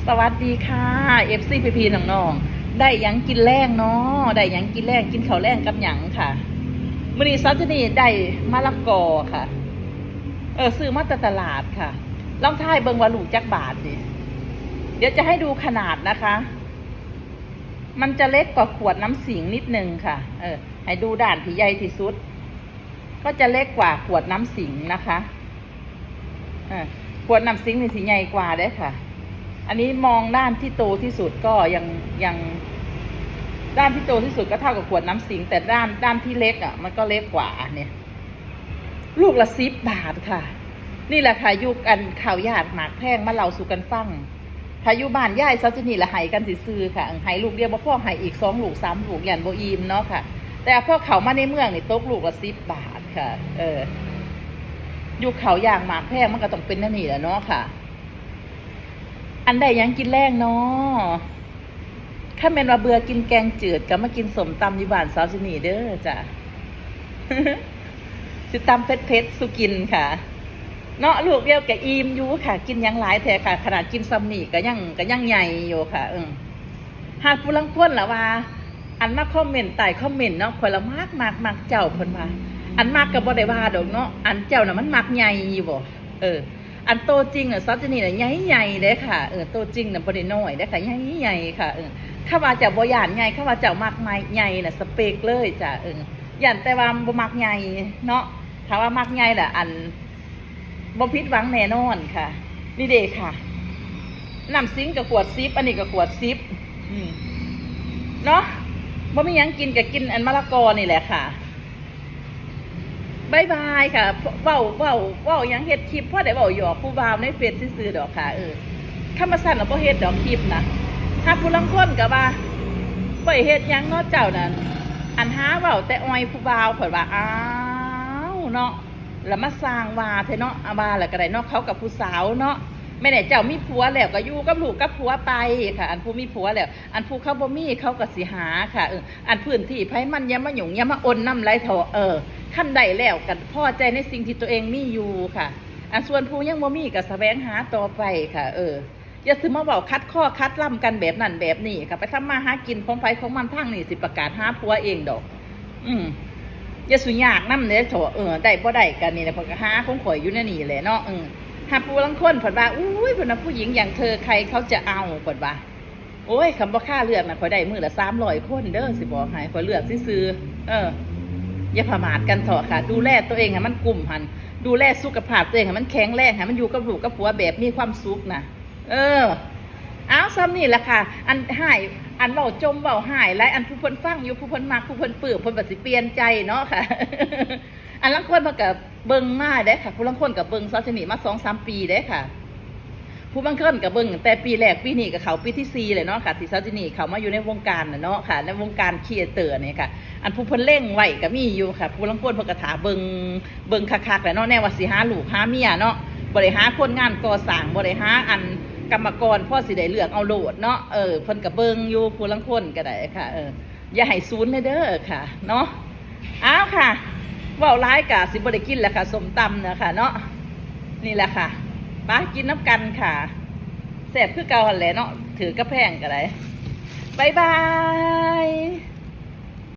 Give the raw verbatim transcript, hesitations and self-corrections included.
สวัสดีค่ะ เอฟซี พี่ๆ น้องๆ ได้หยังกินแลงเนาะ ได้หยังกินแลง กินข้าวแลงกับหยังค่ะ มื้อนี้สาวเจนี่ได้มะละกอค่ะ เออ ซื้อมาแต่ตลาดค่ะ ลองทายเบิ่งว่าลูกจักบาทนี่ เดี๋ยวจะให้ดูขนาดนะคะ มันจะเล็กกว่าขวดน้ำสิงห์นิดนึงค่ะ เออ ให้ดูด้านที่ใหญ่ที่สุด ก็จะเล็กกว่าขวดน้ำสิงห์นะคะ เออ ขวดน้ำสิงห์นี่สิใหญ่กว่าเด้อค่ะ อันนี้มองด้านที่โตที่สุดก็ยัง ยัง ด้านที่โตที่สุดก็เท่ากับขวดน้ำสิงห์ แต่ด้าน ด้านที่เล็กอ่ะ มันก็เล็กกว่าเนี่ย ลูกละสิบบาทค่ะ นี่แหละค่ะ อยู่อันข้าวยากหมากแพง มาเล่าสู่กันฟัง ถ้าอยู่บ้านยายสาวเจนี่ละให้กันซื่อๆค่ะ ให้ลูกเดียวบ่พอ ให้อีกสองลูกสามลูก ย่านบ่อิ่มเนาะค่ะ แต่พอเข้ามาในเมืองนี่ตกลูกละสิบบาทค่ะ เออ อยู่ข้าวยากหมากแพง มันก็ต้องเป็นแนวนี้แหละเนาะค่ะ อันใดหยังกินแลงเนาะ คันแม่นว่าเบื่อกินแกงจืดก็มากินส้มตำอยู่บ้านสาวเจนี่เด้อจ้ะ สิตำเผ็ดๆ สู่กินค่ะ เนาะ ลูกเดียวก็อิ่มอยู่ค่ะ กินหยังหลายแท้ค่ะ ขนาดกินส่ำนี่ก็ยัง ก็ยังใหญ่อยู่ค่ะ เออ หากผู้ลางคนล่ะว่า อันมาคอมเมนต์ใต้คอมเมนต์เนาะ ข้อยละมัก มัก มักเจ้า เพิ่นว่า อันมักก็บ่ได้ว่าดอกเนาะ อันเจ้าน่ะมันมักใหญ่อยู่บ่ เออ อันโตจริงน่ะ สาวเจนี่น่ะใหญ่ๆ เด้ค่ะ เออ โตจริงน่ะบ่ได้น้อยเด้ค่ะ ใหญ่ๆ ค่ะ เออ คันว่าเจ้าบ่ย้านใหญ่ คันว่าเจ้ามักใหญ่น่ะ สเปกเลยจ้ะ เออ ย้านแต่ว่าบ่มักใหญ่เนาะ ถ้าว่ามักใหญ่ล่ะ อัน บ่ผิดหวังแน่นอนค่ะ นี่เด้ค่ะ น้ำสิงห์ก็ขวดสิบ อันนี้ก็ขวดสิบ อืม เนาะ บ่มีหยังกินก็กินอันมะละกอนี่แหละค่ะ บ๊ายบายค่ะ เว้า เว้า เว้าหยัง เฮ็ดคลิปพอได้เว้าหยอกผู้บ่าวในเฟซซื่อๆ ดอกค่ะ เออ คันบ่ซั้นน่ะบ่เฮ็ดดอกคลิปนะ หากผู้ลางคนก็ว่า บ่เฮ็ดหยังเนาะเจ้านั่น อันหาเว้าแต่อ่อยผู้บ่าว ข้อยว่า อ้าว เนาะ แล้วมาสร้างว่าแท้เนาะ อ่ะ ว่าแล้วก็ได้เนาะ เขากับผู้สาวเนาะ แม่นเจ้ามีผัวแล้วก็อยู่กับลูกกับผัวไปค่ะ อันผู้มีผัวแล้ว อันผู้เขาบ่มีเขาก็สิหาค่ะ เออ อันพื้นที่ไผมันอย่ามาหยุ่งอย่ามาอ่อนนำหลายเถาะ เออ คันได้แล้วก็พอใจในสิ่งที่ตัวเองมีอยู่ค่ะ อันส่วนผู้ยังบ่มีก็แสวงหาต่อไปค่ะ เออ อย่าสิมาเว้าขัดคอขัดลำกันแบบนั้นแบบนี้ค่ะ ไปทำมาหากินของไผของมัน ทางนี้สิประกาศหาผัวเองดอก อืม อย่าสุยากนำเด้อเถาะ เออ ได้บ่ได้กันนี่แหละ ข้อยก็หาของข้อยอยู่ในนี่แหละเนาะ เออ หาผู้ลางคนเพิ่นว่า อุ้ย เพิ่นว่า ผู้หญิงอย่างเธอใครเขาจะเอา เพิ่นว่า โอ้ย คันบ่ค่าเลือกนะ ข้อยได้มื้อละสามร้อยคนเด้อ สิบอกให้ ข้อยเลือกซื่อๆ เออ อย่าประมาทกันเถาะค่ะ ดูแลตัวเองให้มันกุ้มหั้น ดูแลสุขภาพตัวเองให้มันแข็งแรง ให้มันอยู่กับลูกกับผัวแบบมีความสุขนะ เออ เอาส่ำนี่ล่ะค่ะ อันฮ้าย อันเว้าจ่มเว้าฮ้ายหลาย อันผู้เพิ่นฟังอยู่ ผู้เพิ่นมัก ผู้เพิ่นปลื้ม เพิ่นก็สิเปลี่ยนใจเนาะค่ะ อันลางคนเพิ่นก็เบิ่งมาเด้ค่ะ ผู้ลางคนก็เบิ่งสาวเจนี่มาสองสามปีเด้ค่ะ ผู้บางคนก็เบิ่งตั้งแต่ปีแรก ปีนี้ก็เข้าปีที่สี่แล้วเนาะค่ะ ที่สาวเจนี่เข้ามาอยู่ในวงการน่ะเนาะค่ะ ในวงการครีเอเตอร์นี่ค่ะ อันผู้เพิ่นเล็งไว้ก็มีอยู่ค่ะ ผู้ลางคนเพิ่นก็ท่าเบิ่ง เบิ่งคักๆแหละเนาะ แนวว่าสิหาลูกหาเมียเนาะ บ่ได้หาคนงานก่อสร้าง บ่ได้หาอันกรรมกร พอสิได้เลือกเอาโลดเนาะ เออ เพิ่นก็เบิ่งอยู่ ผู้ลางคนก็ได้ค่ะ เออ อย่าให้ศูนย์เลยเด้อค่ะ เนาะ เอาค่ะ เว้าหลายกะสิบ่ได้กินแล้วค่ะ ส้มตำนะคะเนาะ นี่แหละค่ะ ไปกินนำกันค่ะ แซ่บคือเก่าหั่นแหละเนาะ ถือกะแพงก็ได้ บ๊ายบาย